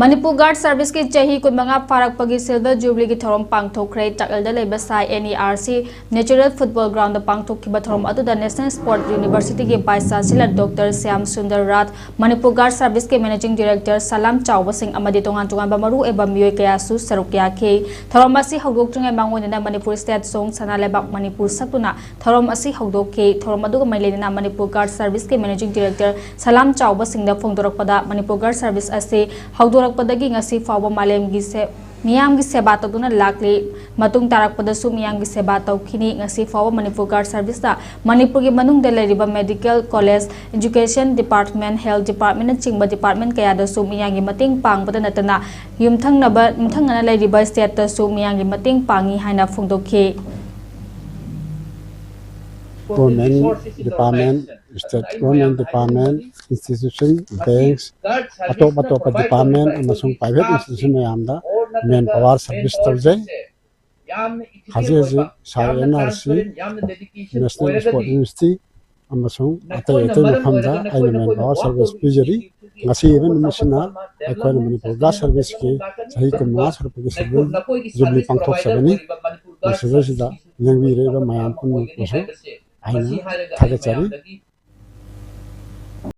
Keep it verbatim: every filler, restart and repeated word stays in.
Manipur guard ꯁꯔꯚꯤꯁꯀꯤ ꯆꯍꯤ ꯀꯨꯟꯃꯉꯥ ꯐꯥꯔꯛꯄꯒꯤ ꯁꯤꯜꯚꯔ ꯖꯨꯕꯤꯂꯤꯒꯤ ꯊꯧꯔꯝ ꯄꯥꯡꯊꯣꯛꯈ꯭ꯔꯦ꯫ ꯆꯥꯛꯍꯦꯜꯗ ꯂꯩꯕ Sai N E R C natural football ꯒ꯭ꯔꯥꯎꯟꯗ ꯄꯥꯡꯊꯣꯛꯈꯤꯕ ꯊꯧꯔꯝ ꯑꯗꯨꯗ ꯅꯦꯁꯅꯦꯜ ꯁ꯭ꯄꯣꯔꯠ ꯌꯨꯅꯤꯚꯔꯁꯤꯇꯤꯒꯤ vice chancellor doctor Shyam Sundar Rath, Manipur guard ꯁꯔꯚꯤꯁꯀꯤ ꯃꯦꯅꯦꯖꯤꯡ ꯗꯤꯔꯦꯛꯇꯔ ꯁꯂꯥꯝ ꯆꯥꯎꯕꯁꯤꯡ ꯑꯃꯗꯤ ꯇꯣꯉꯥꯟ ꯇꯣꯉꯥꯟꯕ ꯃꯔꯨ ꯑꯣꯏꯕ ꯃꯤꯑꯣꯏ ꯀꯌꯥꯁꯨ ꯁꯔꯨꯛ ꯌꯥꯈꯤ꯫ ꯊꯧꯔꯝ ꯑꯁꯤ ꯍꯧꯗꯣꯛꯇ꯭ꯔꯤꯉꯩ ꯃꯥꯡꯑꯣꯏꯅꯅ ꯃꯅꯤꯄꯨꯔ ꯁ꯭ꯇꯦꯠ ꯁꯣꯡ ꯁꯅꯥ ꯂꯩꯕꯥꯛ ꯃꯅꯤꯄꯨꯔ ꯁꯛꯇꯨꯅ ꯊꯧꯔꯝ ꯑꯁꯤ ꯍꯧꯗꯣꯛꯈꯤ꯫ ꯊꯧꯔꯝ ꯑꯗꯨꯒ ꯃꯔꯤ ꯂꯩꯅꯅ ꯃꯅꯤꯄꯨꯔ ꯒꯥꯔꯗ ꯁꯔꯚꯤꯁꯀꯤ ꯃꯦꯅꯦꯖꯤꯡ ꯗꯤꯔꯦꯛꯇꯔ ꯁꯂꯥꯝ ꯆꯥꯎꯕꯁꯤꯡꯗ ꯐꯣꯡꯗꯣꯔꯛꯄꯗ, ꯃꯅꯤꯄꯨꯔ ꯒꯥꯔꯗ ꯁꯔꯚꯤꯁ ꯑꯁꯤ ꯍꯧꯗꯣꯔꯛꯄꯗꯒꯤ ꯉꯁꯤ ꯐꯥꯎꯕ ꯃꯥꯂꯦꯝꯒꯤ ꯁꯦ-, ꯃꯤꯌꯥꯝꯒꯤ ꯁꯦꯕꯥ ꯇꯧꯗꯨꯅ ꯂꯥꯛꯂꯤ꯫ ꯃꯇꯨꯡ ꯇꯥꯔꯛꯄꯗꯁꯨ ꯃꯤꯌꯥꯝꯒꯤ ꯁꯦꯕꯥ ꯇꯧꯈꯤꯅꯤ꯫ ꯉꯁꯤ ꯐꯥꯎꯕ ꯃꯅꯤꯄꯨꯔ ꯒꯥꯔꯗ ꯁꯔꯚꯤꯁꯇ ꯃꯅꯤꯄꯨꯔꯒꯤ ꯃꯅꯨꯡꯗ ꯂꯩꯔꯤꯕ medical college, education department, health ꯗꯤꯄꯥꯔꯠꯃꯦꯟꯅꯆꯤꯡꯕ ꯗꯤꯄꯥꯔꯠꯃꯦꯟ ꯀꯌꯥꯗꯁꯨ ꯃꯤꯌꯥꯝꯒꯤ ꯃꯇꯦꯡ ꯄꯥꯡꯕꯗ ꯅꯠꯇꯅ ꯌꯨꯝꯊꯪꯅꯕ, ꯌꯨꯝꯊꯪꯅꯅ ꯂꯩꯔꯤꯕ ꯁ꯭ꯇꯦꯠꯇꯁꯨ ꯃꯤꯌꯥꯝꯒꯤ ꯃꯇꯦꯡ ꯄꯥꯡꯉꯤ ꯍꯥꯏꯅ ꯐꯣꯡꯗꯣꯛꯈꯤ꯫ Government department, state government department, institution, banks, ꯑꯇꯣꯞ ꯑꯇꯣꯞꯄ department ꯑꯃꯁꯨꯡ private institution ꯃꯌꯥꯝꯗ manpower service ꯇꯧꯖꯩ꯫ ꯍꯧꯖꯤꯛ ꯍꯧꯖꯤꯛ SAI N R C, National Sport University ꯑꯃꯁꯨꯡ ꯑꯇꯩ ꯑꯇꯩ ꯃꯐꯝꯗ ꯑꯩꯅ manpower service ꯄꯤꯖꯔꯤ꯫ ꯉꯁꯤ ꯑꯣꯏꯕ ꯅꯨꯃꯤꯠꯁꯤꯅ ꯑꯩꯈꯣꯏꯅ ꯃꯅꯤꯄꯨꯔ ꯒꯥꯔꯗ ꯁꯔꯚꯤꯁꯀꯤ ꯆꯍꯤ ꯀꯨꯟꯃꯉꯥ ꯁꯨꯔꯛꯄꯒꯤ ꯁꯤꯜꯚꯔ ꯖꯨꯕꯤꯂꯤ ꯄꯥꯡꯊꯣꯛꯆꯕꯅꯤ꯫ ꯃꯁꯤꯗꯩꯁꯤꯗ ꯂꯦꯡꯕꯤꯔꯛꯏꯕ ꯃꯌꯥꯝ ꯄꯨꯝꯅꯃꯛꯄꯨꯁꯨ ꯑꯩꯅ ꯊꯥꯒꯠꯆꯔꯤ꯫